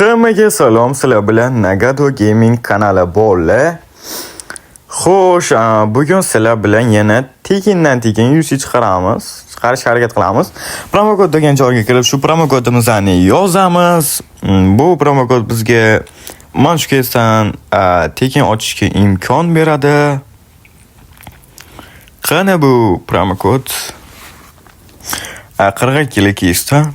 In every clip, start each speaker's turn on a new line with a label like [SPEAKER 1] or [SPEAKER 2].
[SPEAKER 1] Hammaga salom, sizlar bilan Nagado Gaming kanali bolalar. Xo'sh, bugun sizlar bilan yana tekindan tekin UC chiqaramiz. Chiqarishga harakat qilamiz. Promokod degan joyga kirib, shu promokodimizni yozamiz. Bu promokod bizga mana shu keysdan tekin ochishga imkon beradi. Qani bu promokod? 42 keysdan.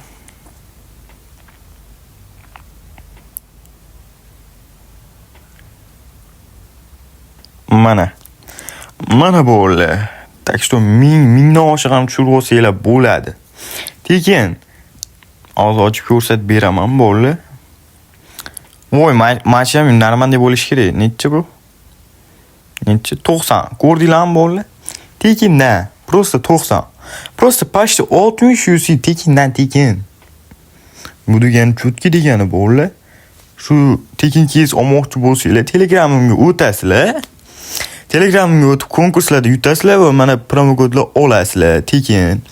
[SPEAKER 1] Mana. Mana bo'ldi. Так что mingdan oshiq ham tushirib olsanglar bo'ladi. Tekin. Hozir ochib ko'rsatib beraman, bo'ldi. Voy, mana shu ham normal bo'lishi kerak. Necha bu? Necha? 90. Ko'rdinglarmi, bo'ldi? Tekindan. Просто 90. Просто почти 60 UC tekindan tekin. Bu degani chutki degani bo'ldi. Shu tekin keys olmoqchi bo'lsanglar, Telegramimga o'tasizlar. Telegramimga o'tib konkurslarda yutasizlar va mana promokodlar olasizlar tekin.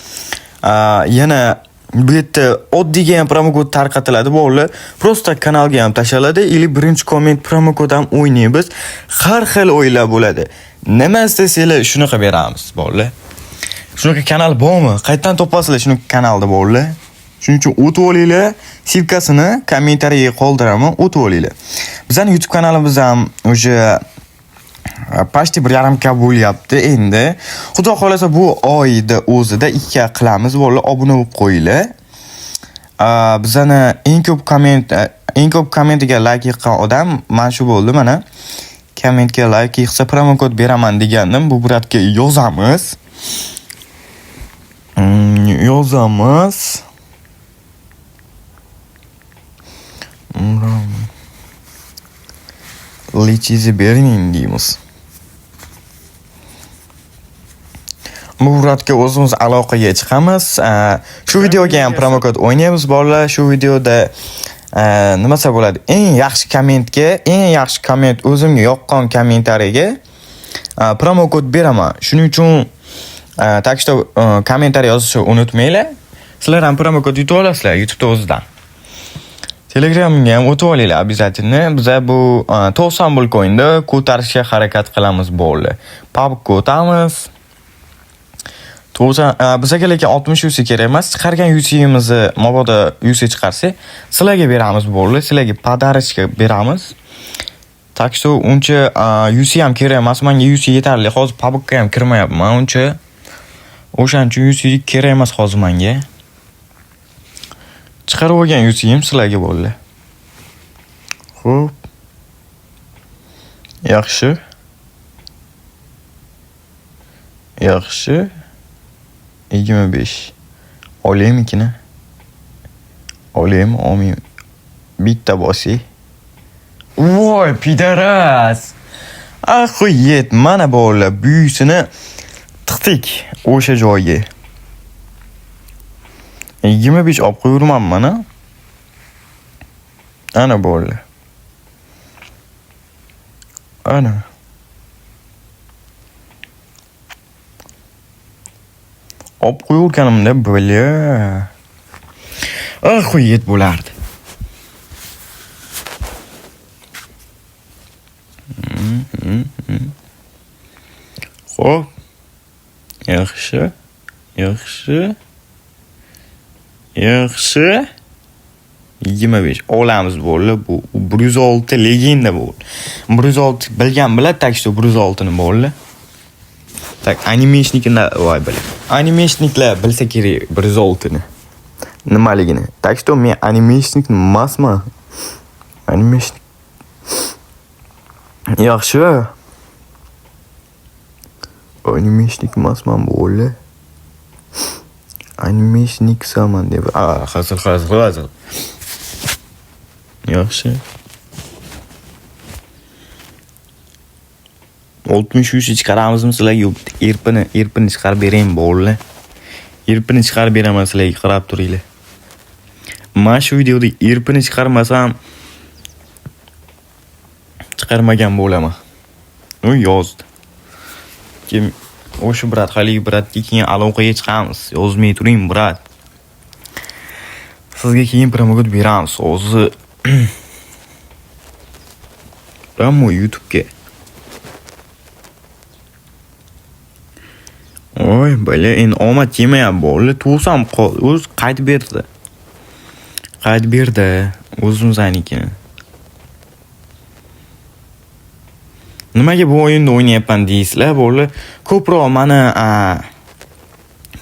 [SPEAKER 1] Yana bu yerda oddiyga ham promokod tarqatiladi bolalar. Просто kanalga ham tashlanadi или birinchi komment promokod ham o'ynaymiz. Har xil o'yinlar bo'ladi. Nima istasanglar shuni qilib beramiz bolalar. Shunaqa kanal bormi? Qayerdan topasizlar shuni kanalda bolalar? Shuning uchun o'tib olinglar, ссылка sini kommentariyaga qoldiraman, o'tib olinglar. Bizning YouTube kanalimiz ham уже почти 1,5 K bo'lyapti endi. Xudo xolasa bu oyda o'zida 2K qilamiz. Bolalar obuna bo'lib qo'yinglar. Bizani eng ko'p kommentiga like yiqqan odam mana shu bo'ldi mana. Kommentga like yig'sa promokod beraman degandim. Bu брат ga yozamiz. Yozamiz. Lichizi bering deymiz. Bu брат ga o'zimiz aloqaga chiqamiz. Shu videoga ham promokod o'ynaymiz bolalar. Shu videoda nimasa bo'ladi? Eng yaxshi kommentga, eng yaxshi komment o'zimga yoqqan kommentariyaga promokod beraman. Shuning uchun так что kommentariy yozishni unutmanglar. Sizlar ham promokod yutib olasizlar YouTube'da o'zidan. Telegramga ham o'tib olinglar обязательно. Biza bu 90 bul coinda ko'tarishga harakat qilamiz bo'ldi. PUBG o'tamiz. 90 bizaga lekin 60 UC kerak emas. Chiqargan UC'imizni mabodo UC chiqarsak, sizlarga beramiz bo'ldi. Sizlarga подарочка beramiz. Так что uncha UC ham kerak emas. Menga UC yetarli. Hozir PUBGga ham kirmayapman uncha. O'shaning uchun UC kerak emas hozir menga. Chiqarib olgan UC'im sizlarga bo'ldi. Xo'p. Yaxshi. Yaxshi. 25. Olaymi-kini? Olaymi, olmaymi? Bitta bosay. Voy, пидарас. Охуеть, mana bolalar buyisini tiqdik o'sha joyga. 25 olib qo'yurmanman a. Ana bo'ldi. Ana. Olib qo'yurganimda, бля. Охуеть bo'lardi. Xo'p. Yaxshi. Yaxshi. Yaxshi. 25 olamiz bo'ldi. Bu 106 legenda bo'ldi. 106 bilgan biladi, так что 106 ni bo'ldi. Так, анимешник ni voy бля. Анимешник lar bilsa kerak 106 ni. Nimaligini. Так что men анимешник emasman. Анимешник. Yaxshi. Анимешник emasman bo'ldi. Анимешник saman deb. Hazil, hazil, hazil. Yaxshi. 63 chiqaramizmi sizlarga? Yo'q, erpini chiqarib beraymi bo'ldi. Erpini chiqarib beraman sizlarga, qarab turinglar. Mana shu videoda erpini chiqarmasam chiqarmagan bo'laman. U yozdi. Kim o'sha брат, haligi брат ga keyin aloqaga chiqamiz. Yozmay turing, брат. Sizga keyin promokod beramiz. Hozir Prямо YouTube'ga. Oy, bala, endi omad kelmayapti bolalar. Tug'sam qoldi. O'zi qaytib berdi. Qaytib berdi o'zimiznikini. Nimaga bu o'yinni o'ynayapman deysizlar, bolalar? Ko'proq mana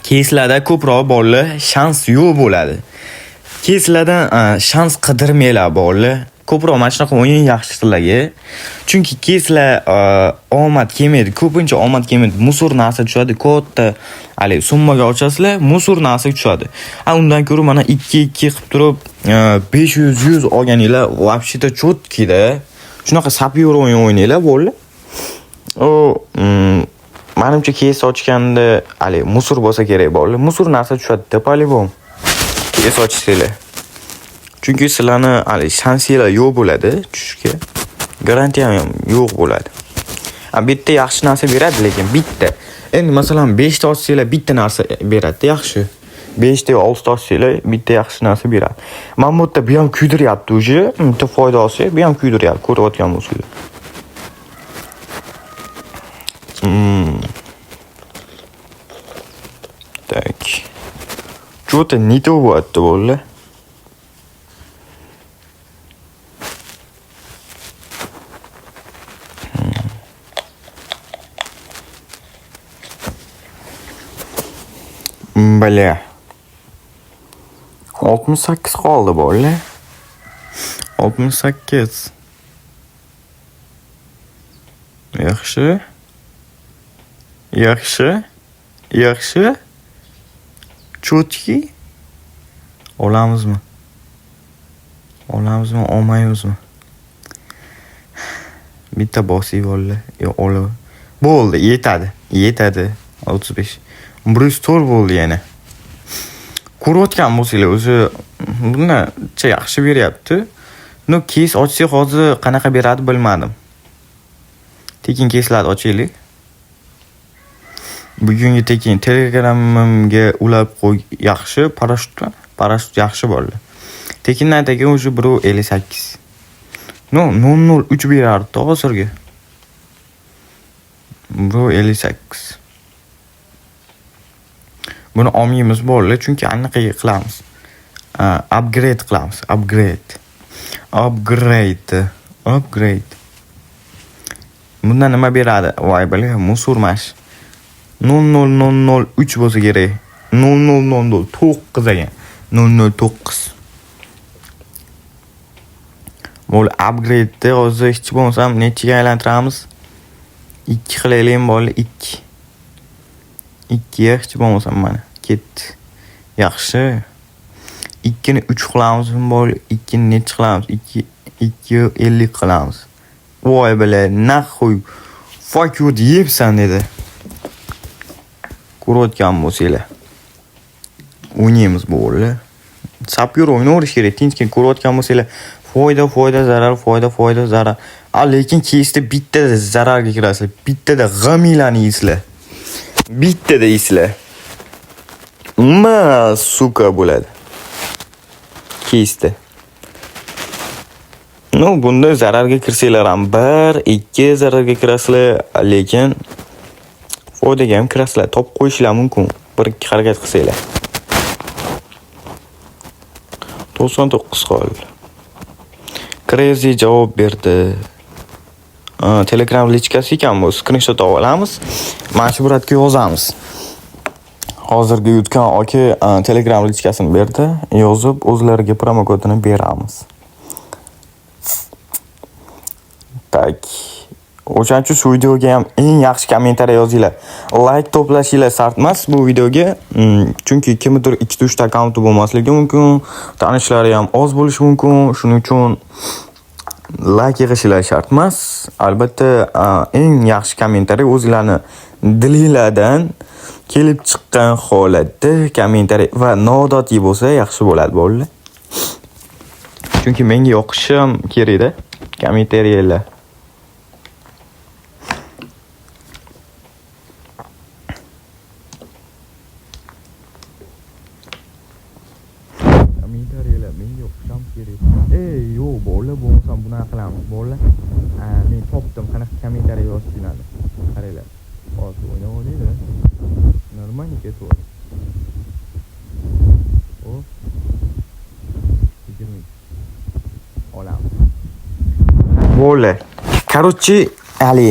[SPEAKER 1] keyslarda ko'proq bolalar shans yo'q bo'ladi. Keyslardan shans qidirmanglar bolalar. Ko'proq mana shunaqa o'yin yaxshi sizlarga. Chunki keyslar omad kelmaydi, ko'pincha omad kelmaydi. Musor narsa tushadi, katta hali summaga ochasizlar, musor narsa tushadi. Undan ko'ra mana 2-2 qilib turib 500 100 olganinglar вообще-то cho'tkida. Shunaqa sapyor o'yin o'ynanglar bolalar. O, manimcha keys ochganda hali musor bo'lsa kerak bolalar. Musor narsa tushadi-da по-любому. Keys ochsanglar. Chunki sizlarni hali shansinglar yo'q bo'ladi tushishga. Garantiya ham yo'q bo'ladi. Bitta yaxshi narsa beradi, lekin bitta. Endi masalan 5 ta ochsanglar bitta narsa beradi, yaxshi. 5 ta 6 ta ochsanglar bitta yaxshi narsa beradi. Mana bu yerda bu ham kuydiryapti уже. Bitta foyda olsak, bu ham kuydiryapti, ko'rayotgan bo'lsanglar. Так. Что-то не то bo'lyapti bolalar. Бля. 68 qoldi bolalar. 68. Yaxshi. Yaxshi. Yaxshi. Cho'tki. Olamizmi? Olamizmi, olmaymizmi? Bitta bosib bolalar. Yo'q, olib. Bo'ldi, yetadi. Yetadi. 35. 104 bo'ldi yana. Ko'rayotgan bo'lsanglar, o'zi buncha yaxshi beryapti. No, keys ochsak hozir qanaqa beradi bilmadim. Tekin keyslarni ochaylik. Bugungi tekin Telegramimga ulab qo'y, yaxshi parashyutmi? Parashyut yaxshi bo'ldi. Tekindan tekin уже 1.58. No, 0.03 berardi hozirgi. 1.58. Buni olmaymiz bolalar, chunki anaqaga qilamiz. Upgrade qilamiz, upgrade. Upgrade, upgrade. Bundan nima beradi? Voy bala, musor mash. 0.0003 bo'lsa kerak. 0.0009 ekan. 0.09. Bo'l, upgrade'ni hozir hech bo'lmasam nechiga aylantiramiz? 2 qilaylik bolalar, 2. 2 hech bo'lmasam mana ketdi. Yaxshi. 2 ni 3 qilamiz bolalar, 2 ni nechi qilamiz? 2 2.50 qilamiz. Voy bala, naxuy. Fuck you deyapsan dedi. Ko'rayotgan bo'lsanglar. O'ynaymiz bolalar. Sapyor o'ynaverish kerak. Tinchgina ko'rayotgan bo'lsanglar, foyda, foyda, zarar, foyda, foyda, zarar. Lekin keysda bittada zararga kirasizlar. Bittada g'aminglarni yeysizlar. Bittada yeysizlar. Ma suka bo'ladi. Keysda. No, bunda zararga kirsanglar ham 1, 2 zararga kirasizlar, lekin foydaga ham kirasizlar. Topib qo'yishlar mumkin. 1-2 harakat qilsanglar. 99 qoldi. Crazy javob berdi. Telegram lichkasi ekan bu. Screenshot olib olamiz. Mana shu bratga yozamiz. Hozirgi yutgan aka Telegram lichkasini berdi. Yozib o'zlariga promokodini beramiz. Tak. O'shaning uchun shu videoga ham eng yaxshi kommentariy yozinglar. Like to'plashinglar shart emas bu videoga. Chunki kimnidir 2-3 ta akkaunti bo'lmasligi mumkin, tanishlari ham oz bo'lishi mumkin. Shuning uchun like yig'ishinglar shart emas. Albatta, eng yaxshi kommentariy o'zinglarni dilinglardan kelib chiqqan holatda kommentariy va noodatiy bo'lsa yaxshi bo'ladi bolalar. Chunki menga yoqishi ham kerakda kommentariyalar. Kommentariyalar menga yoqishi ham kerak. Ey, yo'q bolalar, bo'lmasam bunaqa qilamiz bolalar. Kommentariy yozishinglarni. Qaranglar. Hozir o'ynab olinglar. Нормально ketyapti. Hop. 20. Olamiz. Bo'ldi. Короче, hali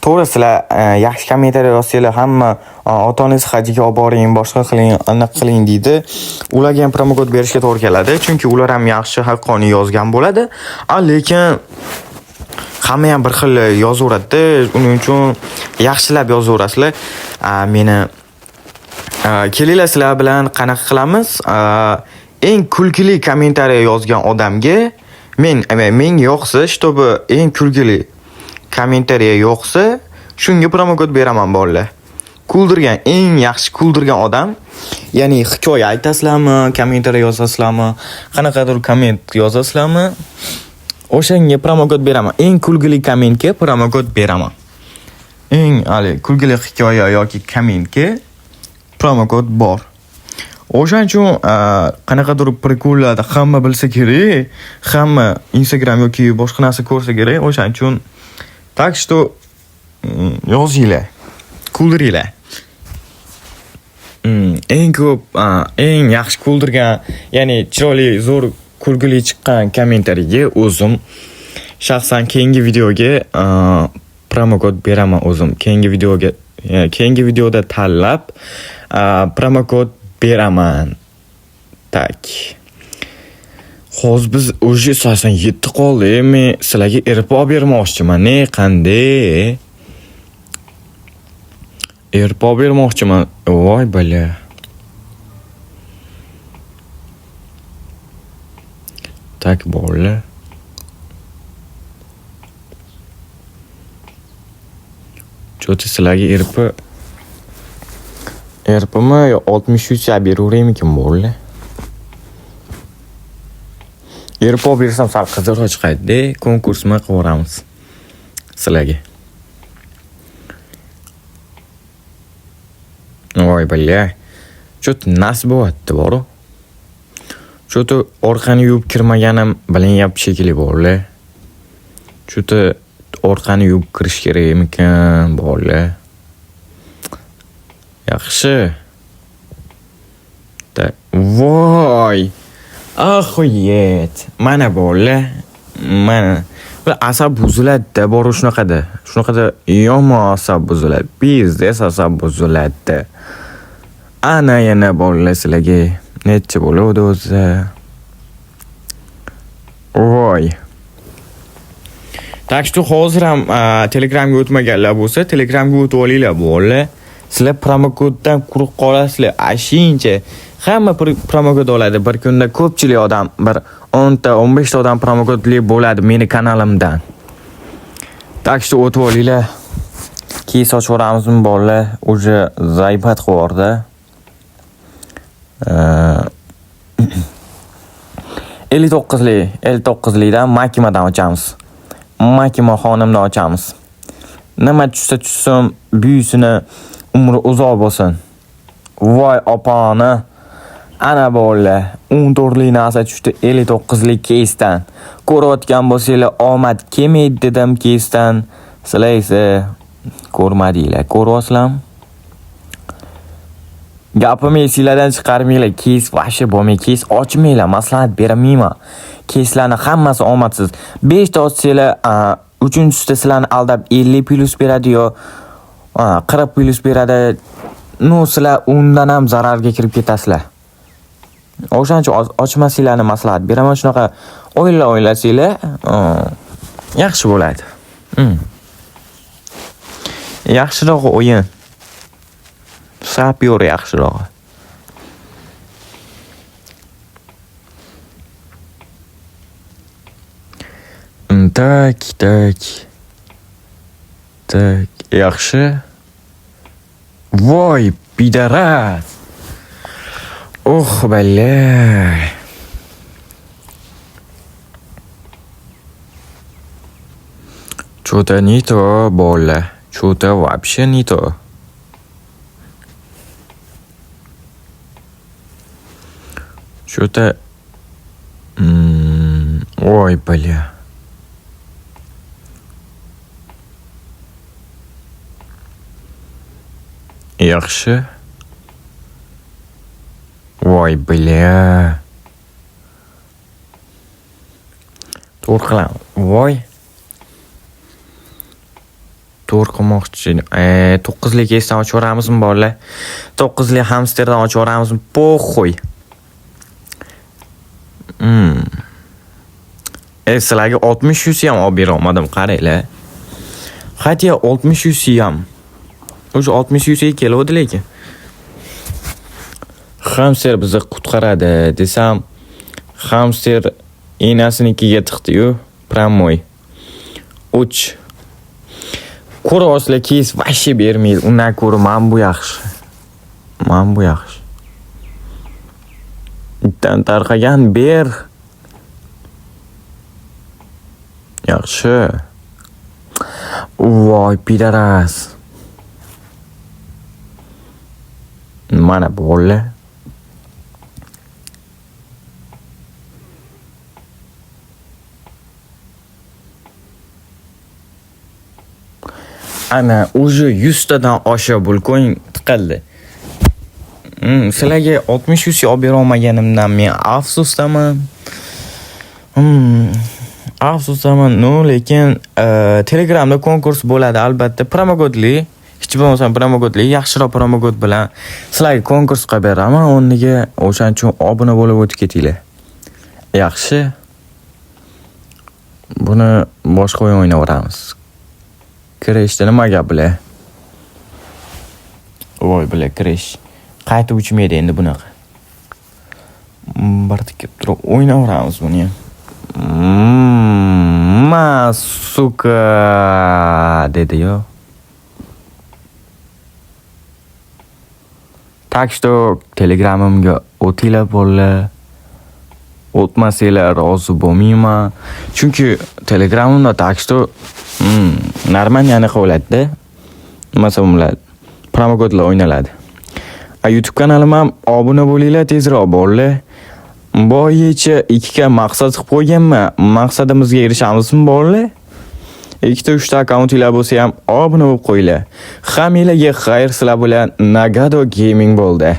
[SPEAKER 1] to'g'ri sizlar yaxshi kommentariy yozsanglar hamma ota-onangiz hajga olib boring, boshqa qiling, anaqa qiling deydi. Ularga ham promokod berishga to'g'ri keladi, chunki ular ham yaxshi haqqoniy yozgan bo'ladi. Lekin hamma ham bir xil yozaveradi-da, uning uchun yaxshilab yozaverasizlar. Meni kelinglar sizlar bilan qanaqa qilamiz? Eng kulgili kommentariy yozgan odamga menga yoqsa, чтобы eng kulgili kommentariya yoqsa, shunga promokod beraman bolalar. Kuldirgan, eng yaxshi kuldirgan odam, ya'ni hikoya aytasizlarmi, kommentariya yozasizlarmi, qanaqadir komment yozasizlarmi, o'shanga promokod beraman. Eng kulgili kommentga promokod beraman. Eng hali kulgili hikoya yoki kommentga promokod bor. O'shaning uchun qanaqadir prikollarni hamma bilsa kerak, hamma Instagram yoki boshqa narsa ko'rsa kerak, o'shaning uchun так что yozinglar, kuldiringlar. Eng ko'p, eng yaxshi kuldirgan, ya'ni chiroyli, zo'r kulgili chiqqan kommentariyaga o'zim shaxsan keyingi videoga promokod beraman o'zim. Keyingi videoga, keyingi videoda tanlab promokod beraman. Так. Hozir biz уже 87 qoldi. Men sizlarga RP olib bermoqchiman. Ne qanday? RP olib bermoqchiman. Voy bala. Так bolalar. Cho'ti sizlarga RPmi yo 63 ya beraveraymikin bolalar? RP olib bersam sal qiziqroq chiqadi-da, konkursmi qilib sizlarga. Voy bala. Cho'ti nas bo'lyapti boru. Cho'ti orqani yuvib kirmaganim bilinyapti shekilli bolalar. Cho'ti orqani yuvib kirish kerakmikan bolalar? Yaxshi. Voy. Axuyet. Mana bolalar. Mana. Bir asab buziladi-da, boru shunaqada. Shunaqada yomon asab buziladi. Biznes asab buziladi. Ana yana bolalar sizlarga necha bo'ladi o'zi? Voy. Так что hozir ham Telegramga o'tmaganlar bo'lsa, Telegramga o'tib olinglar bolalar. Sizlar promokoddan quruq qolasizlar. Ashincha hamma promokod oladi. Bir kunda ko'pchilik odam, bir 10 ta, 15 ta odam promokodli bo'ladi meni kanalimdan. Так что o'tib olinglar. Keyin sochib yuboramizmi bolalar? Уже zaybat qilib yubordi. 59lik, 59likdan Makimadan ochamiz. Makima xonimdan ochamiz. Nima tushsa tushsin, buyisini umri uzoq bo'lsin. Voy opani. Ana bolalar, 14lik narsa tushdi 59lik keysdan. Ko'rayotgan bo'lsanglar, omad kelmaydi dedim keysdan. Sizlar esa ko'rmadinglar. Ko'ryapsizlarmi? Gapimni esinglardan chiqarmanglar. Keys вообще bo'lmaydi. Keys ochmanglar, maslahat bermayman. Keyslarni hammasi omadsiz. 5 ta ochsanglar, uchinchisida sizlarni aldab 50 plyus beradi yo 40 plyus beradi. Ну, sizlar undan ham zararga kirib ketasizlar. O'shaning uchun ochmasinglarni maslahat beraman. Shunaqa o'yinlar o'ylasanglar, yaxshi bo'ladi. Yaxshiroq o'yin. Sapyor yaxshirog'i. Так, так. Так, yaxshi. Voy, pidaras. Oh, bala. Что-то не то, bola. Что-то вообще не то. Что-то... Ой, бля. Yaxshi. Voy, бля. To'g'ri qilamiz. Voy. To'g'ri qilmoqchi. 9lik esdan ochib yuboramizmi, bolalar? 9lik hamsterdan ochib yuboramizmi? Похуй. Sizlarga 60 UC ham olib bera olmadim, qaranglar. Хотя 60 UC ham. O'sha 60 UC keluvdi lekin. Hamster bizni qutqaradi desam, hamster enasinikiga tiqdi-yu, прямой. 3. Ko'ryapsizlar, кейс вообще bermaydi. Undan ko'ra mana bu yaxshi. Mana bu yaxshi. Itdan tarqagan ber. Yaxshi. Voy, пидарас. Mana bolalar. Ana, уже 100 tadan oshiq bulkoin tiqildi. Sizlarga 60 UC olib bera olmaganimdan men afsusdaman. Afsusdaman. Ну, lekin Telegramda konkurs bo'ladi albatta. Promokodli, hech bo'lmasam promokodli, yaxshiroq promokod bilan sizlarga konkurs qilib beraman. O'rniga o'shaning uchun obuna bo'lib o'tib ketinglar. Yaxshi. Buni boshqa o'yin o'ynayveramiz. Crashda nima gap, бля? Voy, бля, Crash. Qaytib uchmaydi endi bunaqa. Bir tikib turib o'ynayveramiz buni ham. Ma, сука, dedi-yu. Так что Telegramimga o'tinglar, bolalar. O'tmasanglar rozi bo'lmayman. Chunki Telegramimda так что нормально anaqa bo'ladi-da. Nima desam bo'ladi? Promokodlar o'ynaladi. A YouTube kanalim ham obuna bo'linglar tezroq, bolalar. Boyicha 2K maqsad qilib qo'yganman. Maqsadimizga erishamizmi, bolalar? Ikkita, uchta akkauntinglar bo'lsa ham obuna bo'lib qo'yinglar. Hammanglarga xayr, sizlar bilan Nagado Gaming bo'ldi.